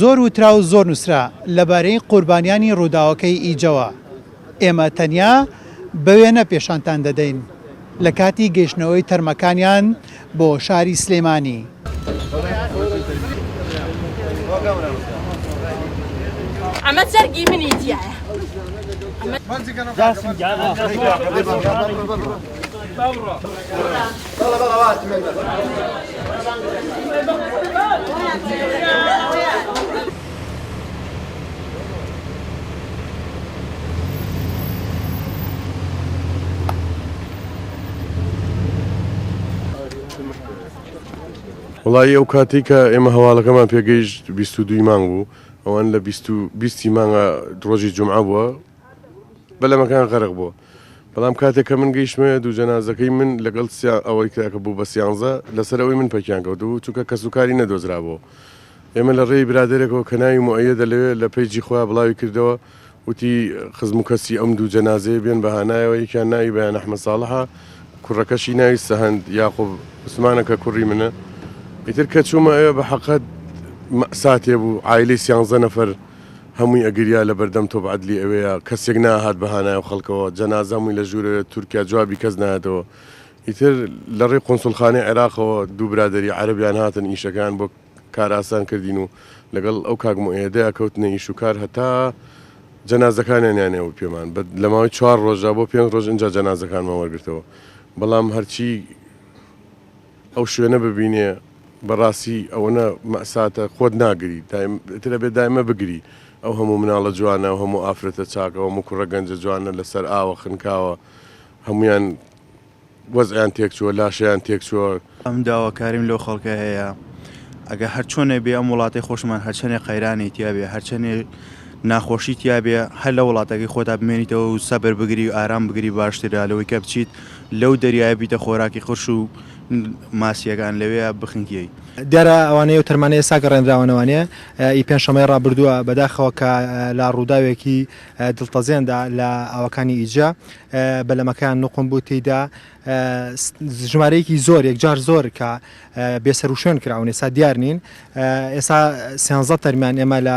زۆر وترا و زۆر نووسرا لەبارەی قوربانیانی ڕووداوەکەی ئیجەوە. ئێمە تەنیا بە وێنە پێشانتان دەدەین لە کاتی گەیشتنەوەی تەرمەکانیان بۆ شاری سلێمانی. ئەمە جەرگی منی تیایە. وەڵایی ئەو کاتەی کە ئێمە هەواڵەکەمان پێگەیشت 22 مانگ بوو ئەوان لە 20 مانگە ڕۆژی جمعە بووە بەلەمەکان غەرق بووە بەڵام کاتێک کە من گەیشتمە دوو جەنازەکەی من لەگەڵ ئەوەی کە بوو بە سیانزە لەسەر ئەوەی من پەکیان کەوتبوو چونکە کەسوکاری نەدۆزرابەوە ئێمە لە ڕێی برادەرێکەوە کە ناوی موئەیەدە لەوێ لە پەیجی خۆیا بڵاوی کردەوە وتی خزم و کەسی ئەم دوو جەنازەیە بێن بە هانایەوە یەکیان ناوی بەیان ئەحمەد ساڵحە کوڕەکەشی ناوی سەهەند یاقوب عوسمانە کە کوڕی منە ئیتر کە چوومە ئەوێ بە حەقەت مەئساتێ بوو عایلەی سیانزە نەفەر هەمووی ئەگریا لە بەردەم تۆپ عەدلی ئەوێیە کەسێک ناهات بە هانای و خەڵکەوە جەنازە هەمووی لە ژوورەوێ تورکیا جوابی کەس نایەتەوە ئیتر لە ڕێی قونسوڵخانەی عێراقەوە دوو برادەری عەرەبیان هاتن ئیشەکەیان بۆ کار ئاسان کردین و لەگەڵ ئەو کاک موئەیەدەیا کەوتنە ئیش و کار هەتا جەنازەکانیانیان هێبوو پێمان بە لە ماوەی چوار ڕۆژدا بۆ پێنج ڕۆژ ئینجا جەنازەکانمان وەرگرتەوە بەڵام هەرچی ئەو شوێنە ببینێ بەڕاستی ئەوەنە مەئساتە خۆت ناگری دایم ئیتر ئەبێ دایمە بگری ئەو هەموو مناڵە جوانە ئەو هەموو ئافرەتە چاکە ئەو هەموو کوڕە گەنجە جوانە لەسەر ئاوە خنکاوە هەموویان وەزعیان تێکچووە لاشەیان تێکچووە. ئەم داواکاریم لەو خەڵکە هەیە ئەگەر هەرچۆنێ بێ ئەم وڵاتەی خۆشمان هەرچەنێ قەیرانی تیابێ هەرچەنێ ناخۆشی تیابێ هەر لە وڵاتەکەی خۆتا بمێنیتەوە و سەبر بگری و ئارام بگری باشترە لەوەی کە بچیت لەو دەریایە بیتە خۆراکی قرش و ماسیەکان لەوێ بخنکێی. دیارە ئەوانەی ئەو تەرمانەی ئێستا گەڕێنراوەنەوانێ ئی پێنجشەممەی ڕابردووە بەداخەوە کە لە ڕووداوێکی دڵتەزێندا لە ئاوەکانی ئیجە بەلەمەکەیان نوقم بوو تێیدا ژمارەیەکی زۆر یەکجار زۆر کە بێسەروشوێن کراون ئێستا دیار نین ئێستا سیانزە تەرمیان ئێمە لە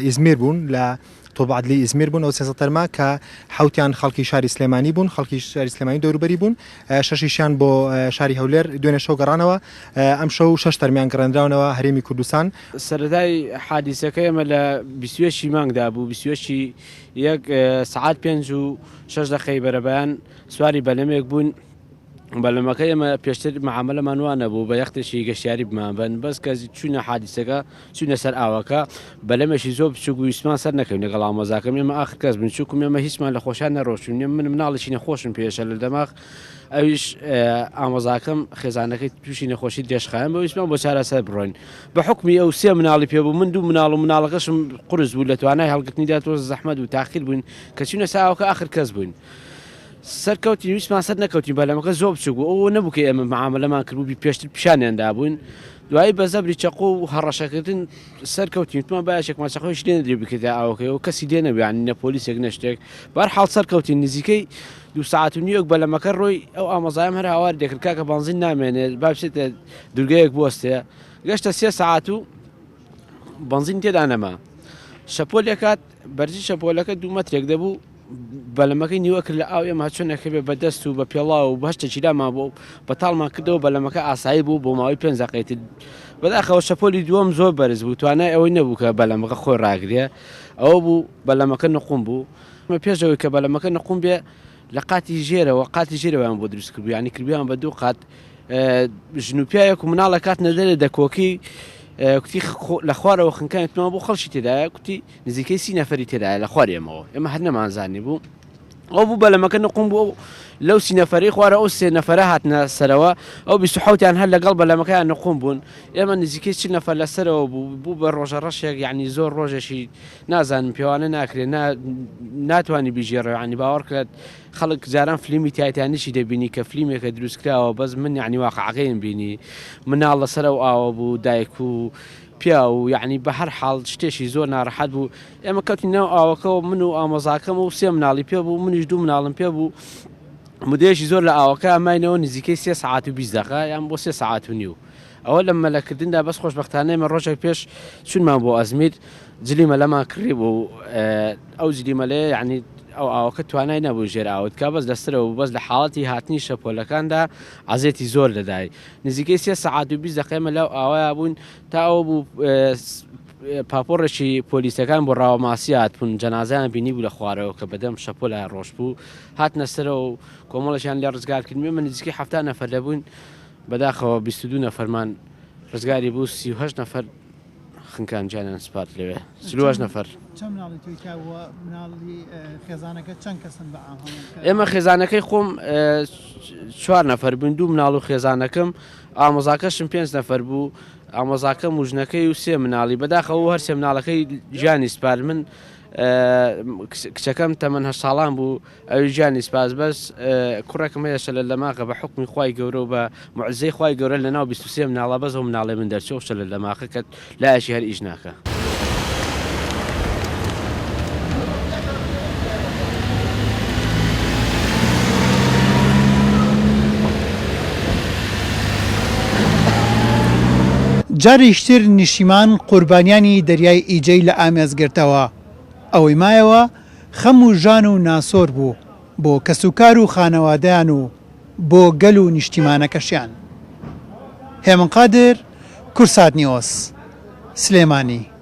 ئیزمیر بوون لە تۆبعدلی ئیزمیر بوون ئەو سێزە تەرما کە حوتیان خەڵکی شاری سلێمانی بوون خەڵکی شاری سلێمانی دەوروبەری بوون شەشیشیان بۆ شاری هەولێر دوێنێ شەو گەڕانەوە ئەم شەو شەش تەرمیان گەڕێنراونەوە هەرێمی کوردستان. سەرەتای حادیسەکە ئێمە لە بیست و یەکی مانگدا بوو، بیست و یەکی یەک سەعات پێنج و شەش دەقەی بەرەبەیان سواری بەلەمێک بووین، بەلەمەکە ئێمە پێشتر مەعامەلەمان وا نەبوو بە یەختێکی گەشتیاری بمانبەن، بەس کە چووینە حادیسەکە چووینە سەر ئاوەکە بەلەمێکی زۆر بچووک بوو ویستمان سەر نەکەوین لەگەڵ ئامۆزاکەم ئێمە ئاخر کەس بووین چونکم ئێمە هیچمان لە خۆشیان نەڕۆشتوین من مناڵێکی نەخۆشم پێشە لە دەماغ ئەویش ئامۆزاکەم خێزانەکەی تووشی نەخۆشی درێژخایەن بە ویستمان بۆ چارەسەر بڕۆین بە حکمی ئەو سێ مناڵی پێ بوو من دوو مناڵ و مناڵەکەشم قورس بوو لە توانای هەڵگرتنیدا تۆز زەحمەت و تاخیر بووین کە چوینە ساوەکە ئاخر کەس بووین سەرکەوتین ویستمان سەر نەکەوتین بەلەمەکە زۆر بچوک بوو ئەوە نەبوو کە ئێمە معاملەمان کردبوو بی پێشتر پیشانیان دابووین دوایی بە زەبری چەقۆ و هەڕەشەکردن سەرکەوتین وتمان با یەکێکمان چەقۆیش لێ نەدرێ بکردە ئاوەکەی و کەسی لێ نەبوو یانی نە پۆلیسێک نە شتێک بەهەرحاڵ سەرکەوتین نزیکەی دوو سەعات و نیوێک بەلەمەکە ڕۆی ئەو ئامۆزایم هەر هاواری دەکرد کاکە بەنزین نامێنێت با بچێتە دوورگەیەک بوەستێ گەشتە سێ سەعات و بەنزین تێدا نەما شەپۆلێک هات بەرزی شەپۆلەکە دوو مەترێک دەبوو بەلەمەکەی نیوە کرد لە ئاو ئێمە هەرچۆنێک هەبێ بە دەست و بە پێڵاو و بە هەشتێکی لامان بوو بەتاڵمان کردەوە بەلەمەکە ئاسایی بوو بۆ ماوەی پێنج دەقەی تر بەداخەوە شەپۆلی دووەم زۆر بەرز بوو توانای ئەوەی نەبوو کە بەلەمەکە خۆی ڕاگرێ ئەوە بوو بەلەمەکە نقوم بوو پێش ئەوەی کە بەلەمەکە نقوم بێ لە قاتی ژێرەوە قاتی ژێرەوەیان بۆ دروست کردبوو یانی کردبوویان بە دوو قات ژن و پیاوێک و مناڵێک هاتنە دەرێ دەکۆکی کوتی لە خوارەوە خنکانی تمان بۆ خەڵکی تێدایە کوتی نزیکەی سی نەفەری تێدایە لە خوار ئێمەوە ئێمە هەر نەمانزانی بوو ئەو بوو بەلەمەکە نقوم بوو لەو سی نەفەرەی خوارە ئەو سێ نەفەرە هاتنە سەرەوە ئەو 27یان هەر لەگەڵ بەلەمەکەیان نقوم بوون ئێمە نزیکەی چل نەفەر لەسەرەوە بوو بوو بە ڕۆژە ڕەشێک یعنی زۆر ڕۆژێکی نازانم پێوانە ناکرێ نا ناتوانی بیگێڕێ یعنی باوەڕ کە خەڵک جاران فلیمی تایتانیکی دەبینی کە فلیمێکە دروست کراوە بەس من یعنی واقعەکەیم بینی مناڵ لەسەر ئەو ئاوە بوو دایک و پیاو یعنی بە هەر حاڵ شتێکی زۆر ناڕەحەت بوو ئێمە کەوتین ناو ئاوەکەەوە من و ئامۆزاکەم و سێ مناڵی پێ بوو منیش دوو مناڵم پێ بوو مدەیەکی زۆر لە ئاوەکە ماینەوە نزیکەی سێ سەعات و 20 دقە یان بۆ سێ سەعات و نیو. ئەوە لە مەلەکردندا بەس خۆشبەختانە ئێمە ڕۆژێک پێش چونمان بۆ ئەزمیر جلی مەلەمان کڕی بوو ئەو جلی مەلەیە یعنی ئەو ئاوەکە توانای نەبوو ژێر ئاوت کا بەس لەسەرەوە بوو بەس لە حاڵەتی هاتنی شەپۆلەکاندا عەزێتی زۆر دەدای نزیکەی سێ سەعات و 20 دەقەیە ئێمە لەو ئاوەیا بووین تا ئەوە بوو پاپۆڕێکی پۆلیسەکان بۆ ڕاوە ماسی هاتبوون جەنازەیان بینی بوو لە خوارەوە کە بەدەم شەپۆلا ڕۆشت بوو هاتنە سەرەوە و کۆمەڵێکیان لێ ڕزگار کردن ئێمە نزیکەی 70 نەفەر دەبووین بەداخەوە 22 نەفەرمان ڕزگاری بوو 38 نەفەر خنکان گیانیان سپارد لەوێ 48 نەفەر. چەند مناڵی تۆی تیا بووە مناڵی خێزانەکە چەند کەسن بە عام هەموو؟ ئێمە خێزانەکەی خۆم چوار نەفەر بووین دوو مناڵ و خێزانەکەم ئامۆزاکەشم پێنج نەفەر بوو ئامۆزاکەم و ژنەکەی و سێ مناڵی بەداخەوە هەر سێ مناڵەکەی گیانی سپارد من کچەکەم تەمەن هەشت ساڵان بوو ئەوی گیانی سپاس بەس کوڕێکم هەیە شەلەل دەماغە بە حوکمی خوای گەورە و بە موعجیزەی خوای گەورە لە ناو 23 مناڵە بەس ئەو مناڵەی من دەرچوو ئەو شەلەل دەماغە کە لایەکی هەر ئیش ناکا. جارێکتر نیشتیمان قوربانیانی دەریای ئیجەی لە ئامێز گرتەوە، ئەوەی مایەوە خەم و ژان و ناسۆر بوو بۆ کەسوکار و خانەوادەیان و بۆ گەل و نیشتیمانەکەشیان. هێمن قادر، کوردسات نیوز، سلێمانی.